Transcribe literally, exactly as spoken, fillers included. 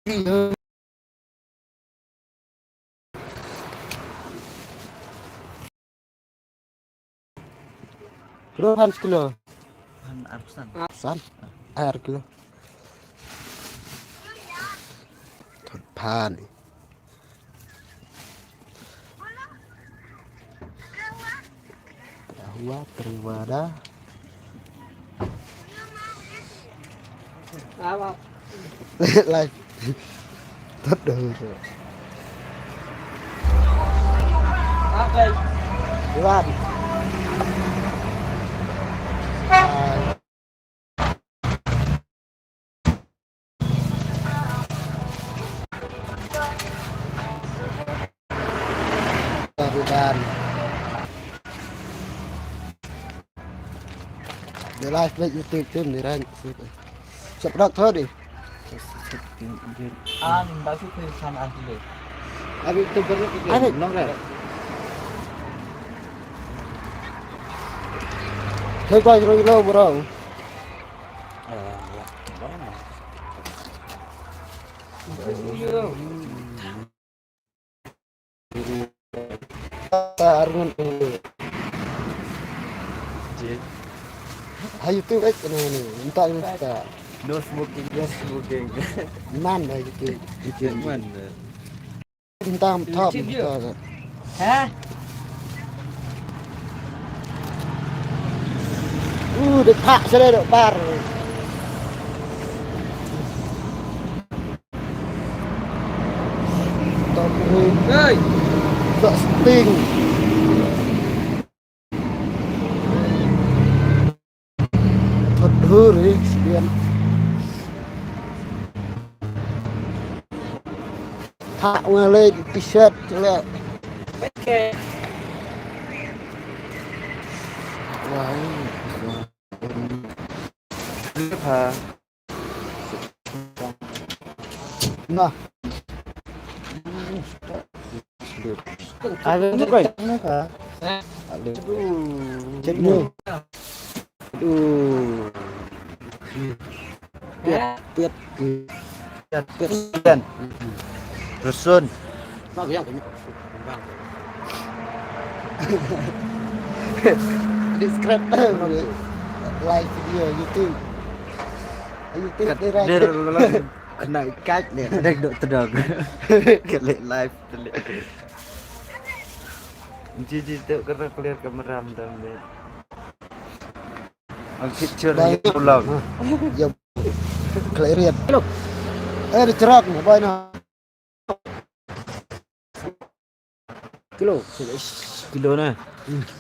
Kilo phan kilo. Phan ar san. San. Ar kilo. Phan. Huwa trewada. Live. Tot dah tu. Iwan. Barudan. Dia live baik YouTube tu ni, Ran. Siap dak tu di. An basi tu san an tu. Abi tu baru tu. Abi nong re. Hey, kau ilo bro. Arngan. Hayu tu, eh, ni, ni, minta ni minta. No smoking, no smoking. Man, hayu tu. Man. Minta, minta, minta. Ha? Uh, dekat sini, dekat bar. Hey. Tak sting. Aduh, Rick, sekian. Tak boleh t-shirt, cek. Wah, ini. Nah. Ada tu kan? Ada. Cek ni. Aduh. Piat, piat. Piat, piat. Rusun. Mak yang punya. Di scrap live video YouTube. YouTube. Kat dia rai. Dia kena ikat ni, dia duk tedong. Klik live, klik. Ji, ji, tu kena clear kamera, bentar, bentar. Ang picture ni pulang. Ya, clear. Hello. Eh, dia cerak ni, boy, nah. Kilo. Kilo na. Hmm.